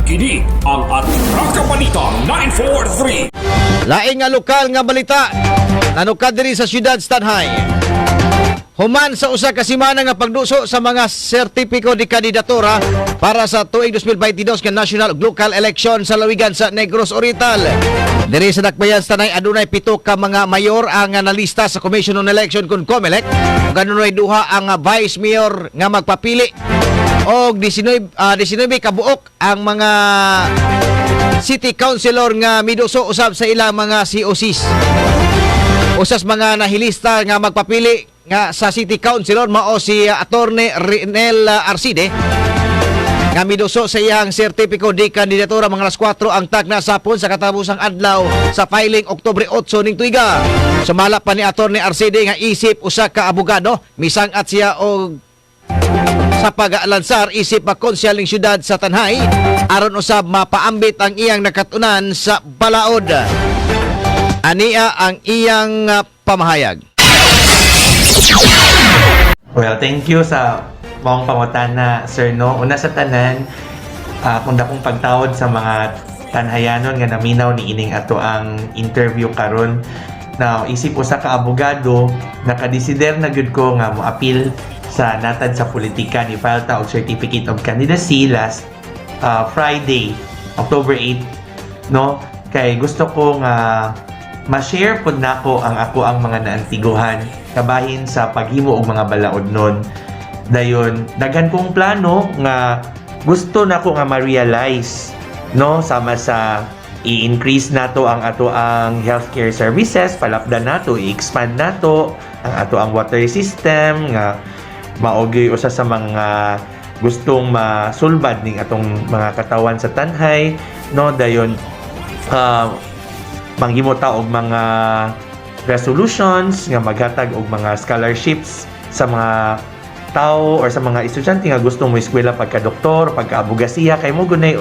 Kini ang Atraka Balita 943. Laing nga lokal nga balita nanukad diri sa siyudad sa Tanay. Human sa usa ka semana nga pagduso sa mga sertipiko de kandidatura para sa tuig 2022 nga national ug local election sa lalawigan sa Negros Oriental. Diri sa Dakbayan sa Tanay, adunay 7 ka mga mayor ang nalista sa Commission on Election kun COMELEC ug adunay duha ang vice mayor nga magpapili og 19 19 ka buok ang mga city councilor nga miduso usab sa ilang mga COCs. Usas mga nahilista nga magpapili nga sa city councilor mao si Attorney Renel Arcide nga miduso sa iyang sertipiko de kandidatura mga alas 4 ang tagna sa hapon sa katapusang adlaw sa filing, Oktubre 8 ning tuiga. Sumala pa ni Attorney Arcide nga isip usa ka abogado, misangat siya og sa pag-alansar isip pa konsehal ning syudad sa Tanay aron usab mapaambit ang iyang nakatunan sa balaod. Ania ang iyang pamahayag. Well, thank you sa maong pangutana, sir, no. Una sa tanan, kung dakong pagtawod sa mga Tanhayanon nga naminaw ni ining ato ang interview karon. Now, isip usa ka abogado, nakadesider na gyud ko nga mo-apil sa natad sa politika. Ni file ta og certificate of candidacy last Friday, October 8, no? Kay gusto ko nga ma-share pod nako ang ako ang mga naantiguhan kabahin sa paghimo og mga balaod nun. Dayon daghan kong plano nga gusto nako nga ma-realize, no, sama sa i-increase nato ang ato ang healthcare services, palapdan nato, i-expand nato ang ato ang water system nga mao gyud usa sa mga gustong masulbad ning atong mga katawan sa Tanay, no. Dayon manghimo ta og mga resolutions nga maghatag og mga scholarships sa mga tao or sa mga estudyante nga gusto mo eskwela pagka doktor, pagka abogasiya, kay mao gunay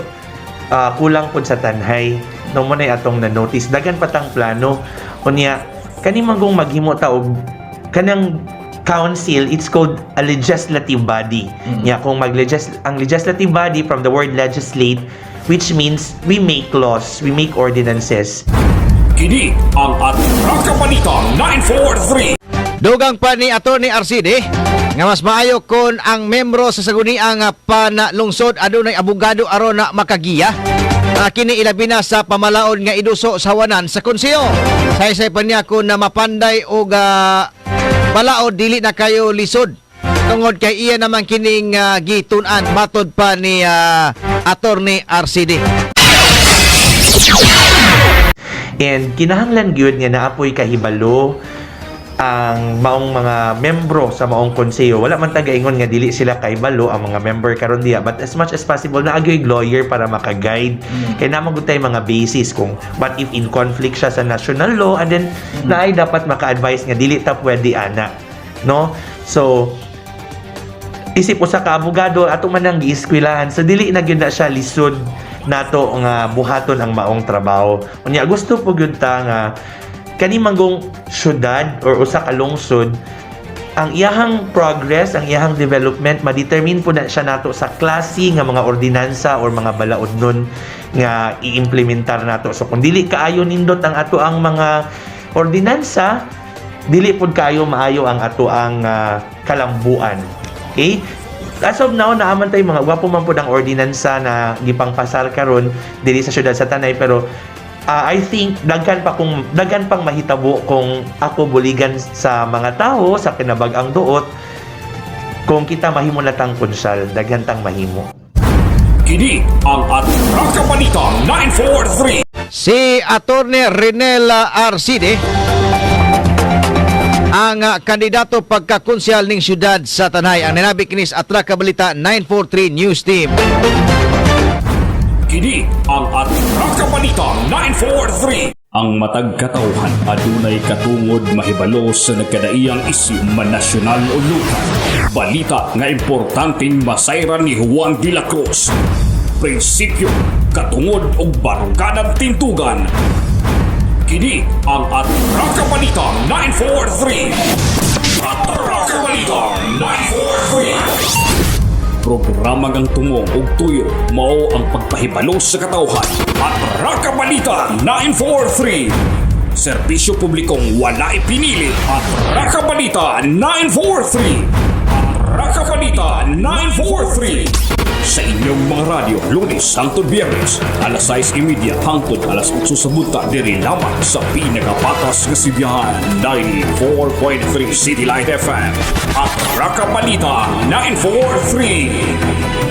kulang pud sa Tanay, no. Mao nay atong na-notice. Daghan pa tang plano. Unya kani man kung maghimo ta og kanang council, it's called a legislative body. Nya kung mag ang legislative body, from the word "legislate," which means we make laws, we make ordinances. Kini ang Atraka Balita 943. Dugang pa ni Attorney Arcide nga mas maayo kon ang membro sa saguniang panalungsod adunay abogado aron na makagiya. Kini ilabi na sa pamalaod nga iduso sa hawanan sa konseho. Saysay pa niya kon na mapanday og balaod, dili na kayo lisod tungod kay iya naman kining gitun-an, matod pa ni Attorney Arcide. And kinahanglan gyud nga naapoy kahibalo ang maong mga membro sa maong konseyo. Wala man tagaingon nga dili sila kahibalo ang mga member karon diya, but as much as possible naa gyoy lawyer para maka-guide. Kay naa man gud tay mga basis kung what if in conflict siya sa national law, and then naay dapat maka-advise nga dili ta pwede ana, no? So isip usa ka abogado, ato man ang gieskwilahan, so dili na gyud na siya lisod nato nga buhaton ang maong trabaho. Unya gusto po gyud ta nga kani manggong syudad or usa ka lungsod, ang iyahang progress, ang iyahang development, ma-determine po na siya nato sa klase nga mga ordinansa or mga balaod nun nga i-implementar nato. So kung dili kaayo nindot ang ato ang mga ordinansa, dili pud kaayo maayo ang ato ang kalambuan. Okay? As of now, naa man tay mga gwapo man pud ang ordinansa na gipangpasar karon diri sa syudad sa Tanay, pero I think daghan pa kung daghan pang mahitabo kung ako buligan sa mga tao sa kinabag-ang duot. Kung kita mahimo na tang konsyal, daghan tang mahimo. Kini ang Atraka Balita 943. Si Attorney Renela Arcide ang kandidato pagkakonsehal ning syudad sa Tanay. Ang nanabi kini sa Atraka Balita 943 News Team. Kini ang Atraka Balita 943. Ang matag katawhan adunay katungod mahibalo sa nagkadaiyang isyu, man nasyonal o lokal. Balita nga importanteng masayran ni Juan de la Cruz. Prinsipyo, katungod ug barukadang tintugan. Kini ang Atraka Balita 943. Atraka Balita 943. Programa ngang tumong ug tuyo mao ang pagpahibalo sa katawhan. At Raka Balita 943. Serbisyo publikong wala ipinili. At Raka Balita 943. At Raka Balita 943. Sa inyong mga radyo, Lunes hangtod Biyernes, alas 6:30 hangtod alas 8 sa buntag, diri lamang sa pinakapatas nga sibihan, 94.3 City Light FM. At Raka Balita 943.